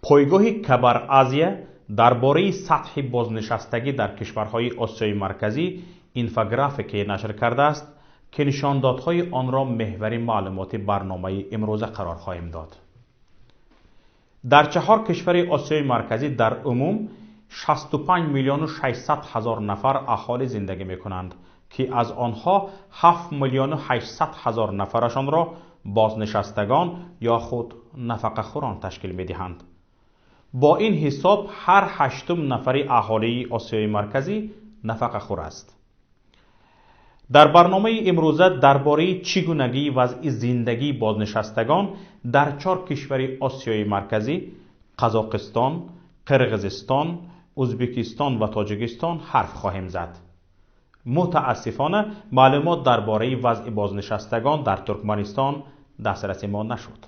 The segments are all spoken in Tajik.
Пойгоҳи Кабар Азия дар бораи сатҳи бознишастагӣ дар кишварҳои Осиёи Марказӣ инфографике нашр кардааст, ки нишондодҳои онро меҳвари маълумоти барномаи имрӯза қарор хоҳем дод. Дар чаҳор кишвари Осиёи Марказӣ дар умум 65 миллиону 600 ҳазор нафар аҳолӣ зиндагӣ мекунанд, ки аз онҳо 7 миллиону 800 ҳазор нафарашонро бознишастагон ё худ нафақахӯрон ташкил медиҳанд. Бо ин ҳисоб ҳар ҳаштум нафари аҳолии Осиёи Марказӣ нафақахӯр аст. Дар барномаи имрӯза дар бораи чӣ гунагии вазъи зиндагии бознишастагон дар чор кишвари Осиёи Марказӣ Қазоқистон, Қирғизистон, Ӯзбекистон ва Тоҷикистон ҳарф хоҳем зад. Мутаассифона, маълумот дар бораи вазъи бознишастагон дар Туркманистон дастраси мо нашуд.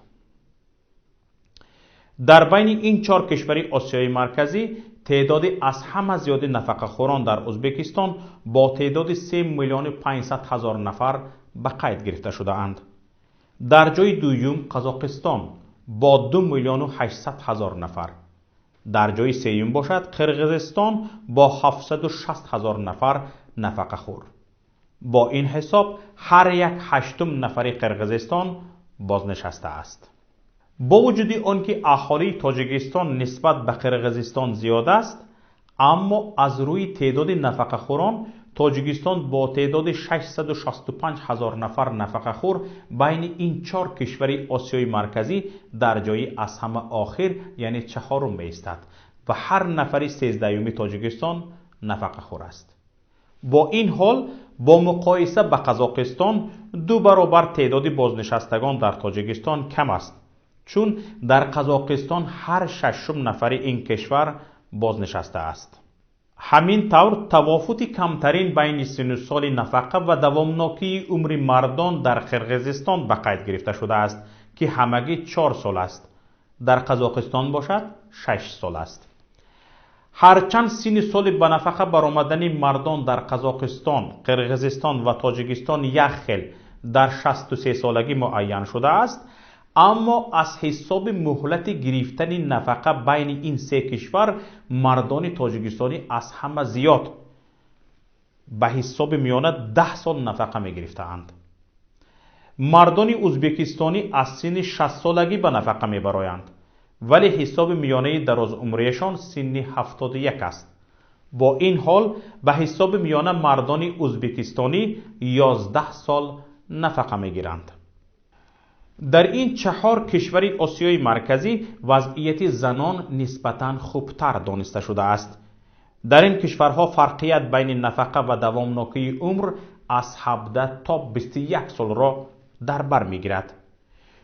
Дар байни ин чор кишвари Осиёи Марказӣ теъдоди аз ҳама зиёди нафақахӯрон дар Ӯзбекистон бо теъдоди 3 миллиону 500 ҳазор нафар ба қайд гирифта шудаанд. Дар ҷои дуюм Қазоқистон бо 2 миллиону 800 ҳазор нафар. Дар ҷои сеюм бошад Қирғизистон бо 760 ҳазор нафар нафақахӯр. Бо ин ҳисоб ҳар як ҳаштум нафари Қирғизистон бознишаста аст. Бо вуҷуди он ки аҳолии Тоҷикистон нисбат ба Қирғизистон зиёд аст, аммо аз рӯи теъдоди нафақахӯрон Тоҷикистон бо теъдоди 665 ҳазор нафар нафақахӯр байни ин чор кишвари Осиёи Марказӣ дар ҷои аз ҳама охир, яъне чаҳорум меистад ва ҳар нафари сездаҳуми Тоҷикистон нафақахӯр аст. Бо ин ҳол, бо муқоиса ба Қазоқистон ду баробар теъдоди бознишастагон дар Тоҷикистон кам аст, чун дар Қазоқистон ҳар шашум нафари ин кишвар бознишаста аст. Ҳамин тавр, тавофути камтарин байни синну соли нафақа ва давомнокии умри мардон дар Қирғизистон ба қайд гирифта шудааст, ки ҳамагӣ 4 сол аст. Дар Қазоқистон бошад 6 сол аст. Ҳарчанд синни соли ба нафақа баромадани мардон дар Қазоқистон, Қирғизистон ва Тоҷикистон як хел дар 63 солагӣ муайян шудааст, аммо аз ҳисоби муҳлати гирифтани нафақа байни ин се кишвар мардони тоҷикистонӣ аз ҳама зиёд ба ҳисоби миёна 10 сол нафақа мегирифтаанд. Мардони ӯзбекистонӣ аз синни 60 солагӣ ба нафақа мебароянд, вале ҳисоби миёнаи дарозумриашон синни 71 аст. Бо ин ҳол ба ҳисоби миёна мардони ӯзбекистонӣ 11 сол нафақа мегиранд. Дар ин чаҳор кишвари Осиёи Марказӣ вазъияти занон нисбатан хубтар дониста шудааст. Дар ин кишварҳо фарқият байни нафақа ва давомнокии умр аз 17 то 21 солро дар бар мегирад.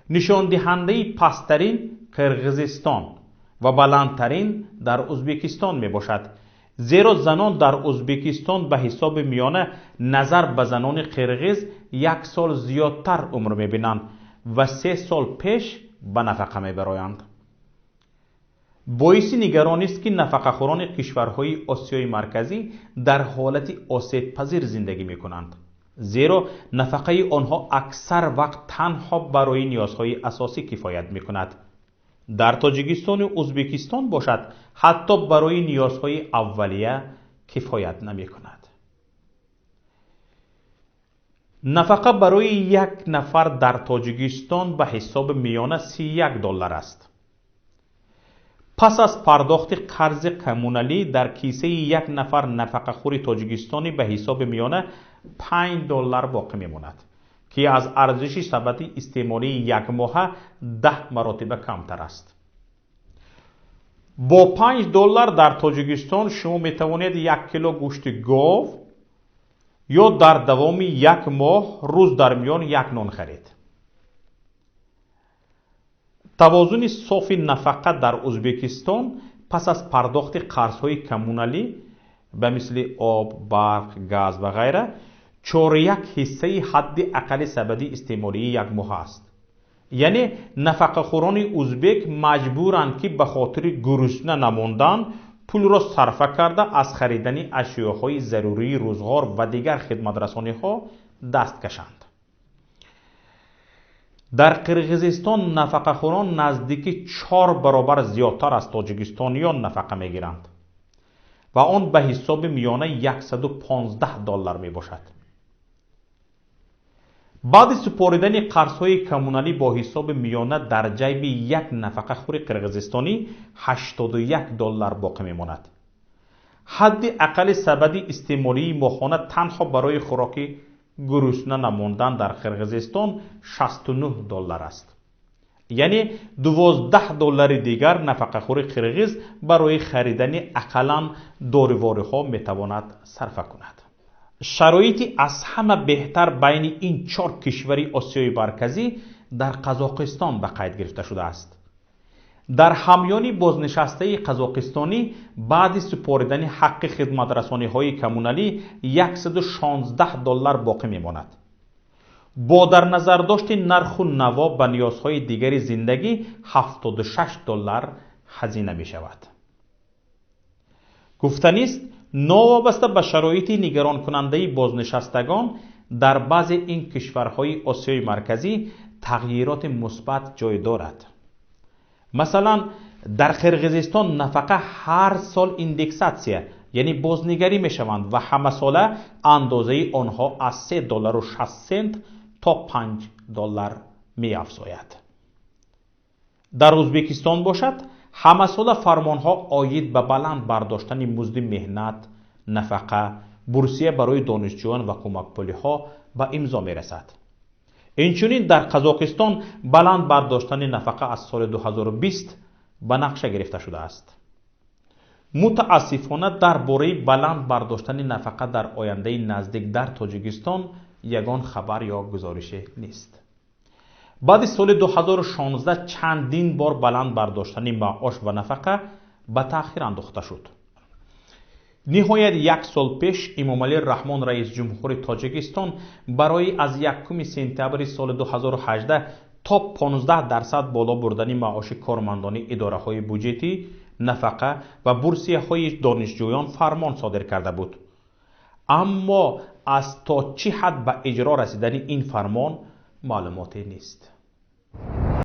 Нишондиҳандаи пасттарин Қирғизистон ва баландтарин дар Ӯзбекистон мебошад, зеро занон дар Ӯзбекистон ба ҳисоби миёна назар ба занони қирғиз як сол зиёдтар умр мебинанд ва 3 сол пеш ба нафақа мебароянд. Боиси нигаронист, ки нафақахӯрони кишварҳои Осиёи Марказӣ дар ҳолати осебпазир зиндагӣ мекунанд, зеро нафақаи онҳо аксар вақт танҳо барои ниёзҳои асосӣ кифоят мекунад. Дар Тоҷикистону Ӯзбекистон бошад ҳатто барои ниёзҳои аввалия кифоят намекунад. Нафақа барои як нафар дар Тоҷикистон ба ҳисоби миёна 31 доллар аст. Пас аз пардохти қарзи коммуналӣ дар кисаи як нафар нафақахӯри тоҷикистонӣ ба ҳисоби миёна 5 доллар боқӣ мемонад, ки аз арзиши сабати истеъмолии якмоҳа 10 маротиба камтар аст. Бо 5 доллар дар Тоҷикистон шумо метавонед 1 кило гӯшти гов ё дар давоми як моҳ рӯз дар миён як нон харед. Тавозуни софи нафақа дар Ӯзбекистон пас аз пардохти қарзҳои коммуналӣ ба мисли об, барқ, газ ва ғайра чоряк ҳиссаи ҳадди аққали сабади истеъмолии якмоҳа аст. Яъне нафақахӯрони ӯзбек маҷбуранд, ки ба хотири гурусна намондан пулро сарфа карда аз харидани ашёҳои зарурии рӯзғор ва дигар хидматрасониҳо даст кашанд. Дар Қирғизистон нафақахӯрон наздики 4 баробар зиёдтар аз тоҷикистониён нафақа мегиранд ва он ба ҳисоби миёна 115 доллар мебошад. Баъди супоридани қарзҳои коммуналӣ бо ҳисоби миёна дар ҷайби як нафақахӯри қирғизистонӣ 81 доллар боқӣ мемонад. Ҳадди аққали сабади истеъмолии моҳона танҳо барои хӯроки гурусна намондан дар Қирғизистон 69 доллар аст. Яъне 12 доллари дигар нафақахӯри қирғиз барои харидани ақаллан дорувориҳо метавонад сарфа кунад. Шароити аз ҳама беҳтар байни ин чор кишвари Осиёи Марказӣ дар Қазоқистон ба қайд гирифта шудааст. Дар ҳамёни бознишастаи қазоқистонӣ баъди супоридани ҳаққи хидматрасониҳои коммуналӣ 116 доллар боқӣ мемонад. Бо дар назардошти нарху наво ба ниёзҳои дигари зиндагӣ 76 доллар хазина мешавад. Гуфтанист, новобаста ба шароити нигаронкунандаи бознишастагон, дар баъзе ин кишварҳои Осиёи Марказӣ тағйироти мусбат ҷой дорад. Масалан, дар Қирғизистон нафақа ҳар сол индексатсия, яъне бознигарӣ мешаванд ва ҳамасола андозаи онҳо аз 3 доллару 6 сент то 5 доллар меафзояд. Дар Ӯзбекистон бошад, ҳамасола фармонҳо оид ба баланд бардоштани музди меҳнат, нафақа, бурсия барои донишҷӯён ва кӯмакпулиҳо ба имзо мерасад. Инчунин дар Қазоқистон баланд бардоштани нафақа аз соли 2020 ба нақша гирифта шудааст. Мутаассифона, дар бораи баланд бардоштани нафақа дар ояндаи наздик дар Тоҷикистон ягон хабар ё гузорише нест. Баъди соли 2016 чандин бор баланд бардоштани маош ва нафақа ба таъхир андохта шуд. Ниҳоят, як сол пеш Эмомалӣ Раҳмон, раисҷумҳури Тоҷикистон, барои аз 1 сентябри соли 2018 то 15% боло бурдани маоши кормандони идораҳои буҷетӣ, нафақа ва бурсияҳои донишҷӯён фармон содир карда буд. Аммо аз то чӣ ҳад ба иҷро расидани ин фармон маълумоте нест.